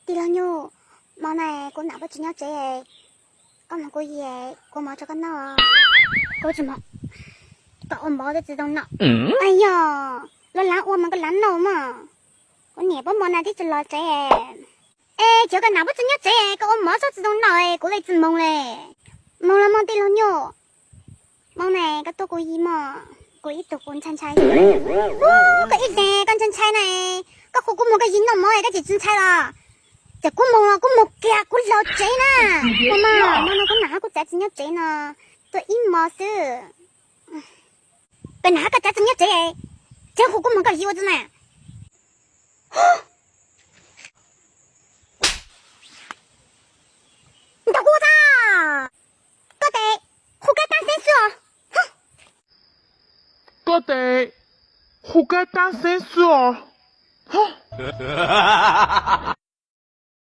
Tij laug Nyuj, hmo no kuv nam puab tsis nyob tsev, koj moog kuv yim, kuv ua mov rau koj noj. Kuv tsis moog, koj ua mov twb tsis zoo noj. Yog, luag lav ua mas koj lav noj mog. Kuv niam puab hmo no twb tsis los tsev. Es cov koj nam puab tsis nyob tsev, koj ua mov tsob tsis zoo noj, kuv le tsis moog le. Moog los moog tij laug Nyuj. Moog na, koj tuaj kuv yim mog, kuv ib tug kuv ntshai ntshai. Koj ib tug koj ntshai ntshai na, koj hu kuv moog koj yim noj mov koj tsis ntshai los? Ces kuv moog los kuv moog kiag kuv los tsev na. Moog mog, moog no kuv nam hab kuv txiv tsis nyob tsev no, tuaj ib hmo xwb. Koj nam hab koj txiv tsis nyob tsev, tseem hu kuv moog koj yim ua tsi na? Ntaus kuv tag. Koj tes hu kab taab xeeb xwb os. Koj tes hu kab taab xeeb xwb os.